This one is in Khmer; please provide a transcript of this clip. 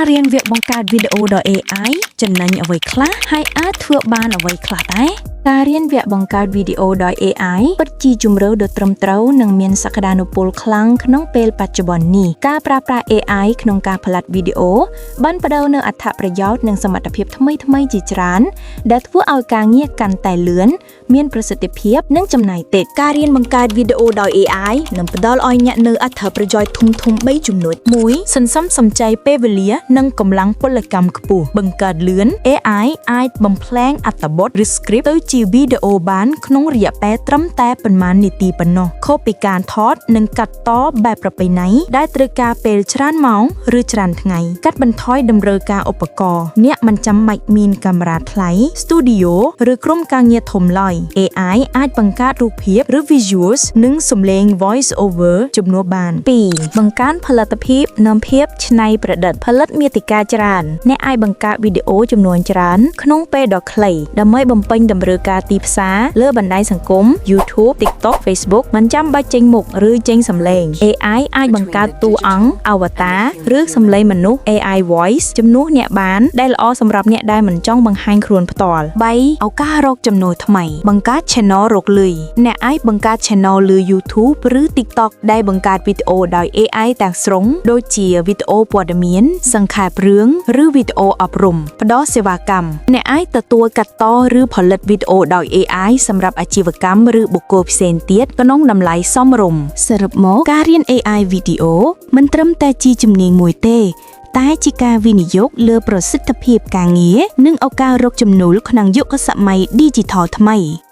រៀនវគ្គបង្កើតវីដេអូដោយ AI ចំណេញអ្វីខ្លះហើយអាចធ្វើបានអ្វីខ្លះដែរការរៀនវគ្គបង្កើតវីដេអូដោយ AI ពិតជាជម្រើសដ៏ត្រឹមត្រូវនិងមានសក្តានុពលខ្លាំងក្នុងពេលបច្ចុប្បន្ននេះការប្រើប្រាស់ AI ក្នុងការផលិតវីដេអូបានផ្ដល់នូវអត្ថប្រយោជន៍និងសមត្ថភាពថ្មីៗជាច្រើនដែលធ្វើឲ្យការងារកាន់តែលឿនមានប្រសិទ្ធភាពនិងចំណាយតិច ការរៀនបង្កើតវីដេអូដោយ AI នឹងផ្ដល់ឲ្យអ្នកនូវអត្ថប្រយោជន៍ធំៗ3ចំណុច 1សន្សំសំចៃពេលវេលា និងកម្លាំងពលកម្មខ្ពស់បង្កើតលឿន AI អាចបំផ្លែងអត្ថបទឬ script ទៅជាវីដេអូបានក្នុងរយៈពេលត្រឹមតែប៉ុន្មាននាទីប៉ុណ្ណោះខុសពីការថតនិងកាត់តបែបប្រពៃណីដែលត្រូវការពេលច្រើនម៉ោងឬច្រើនថ្ងៃកាត់បន្ថយតម្រូវការឧបករណ៍អ្នកមិនចាំបាច់មានកាមេរ៉ាថ្លៃ studio ឬក្រុមការងារធំឡើយ AI អាចបង្កើតរូបភាពឬ visuals និងសំឡេង voice over ជំនួសបាន 2បង្កើនផលិតភាពនិងភាពច្នៃប្រឌិតផលិតមាតិកាច្រើនអ្នកអាចបង្កើតវីដេអូចំនួនច្រើនក្នុងពេលដ៏ខ្លីដើម្បីបំពេញតម្រូវការទីផ្សារលើបណ្ដាញសង្គម YouTube, TikTok, Facebook មិនចាំបាច់ចេញមុខឬចេញសំឡេង AI អាចបង្កើតតួអង្គ avatar ឬសំឡេងមនុស្ស AI voice ជំនួសអ្នកបានដែលល្អសម្រាប់អ្នកដែលមិនចង់បង្ហាញខ្លួនផ្ទាល់3ឱកាសរកចំណូលថ្មី បង្កើត channel រកលុយអ្នកអាចបង្កើត channel លើ YouTube ឬ TikTok ដែលបង្កើតវីដេអូដោយ AI ទាំងស្រុងដូចជាវីដេអូព័ត៌មាន សង្ខេបរឿងឬវីដេអូអប់រំផ្ដល់សេវាកម្មអ្នកអាចទទួលកាត់តឬផលិតវីដេអូដោយ AI សម្រាប់អាជីវកម្មឬបុគ្គលផ្សេងទៀតក្នុងតម្លៃសមរម្យ សរុបមកការរៀន AI វីដេអូមិនត្រឹមតែជាជំនាញមួយទេ តែជាការវិនិយោគលើប្រសិទ្ធភាពការងារនិងឱកាសរកចំណូលក្នុងយុគសម័យ Digital ថ្មី។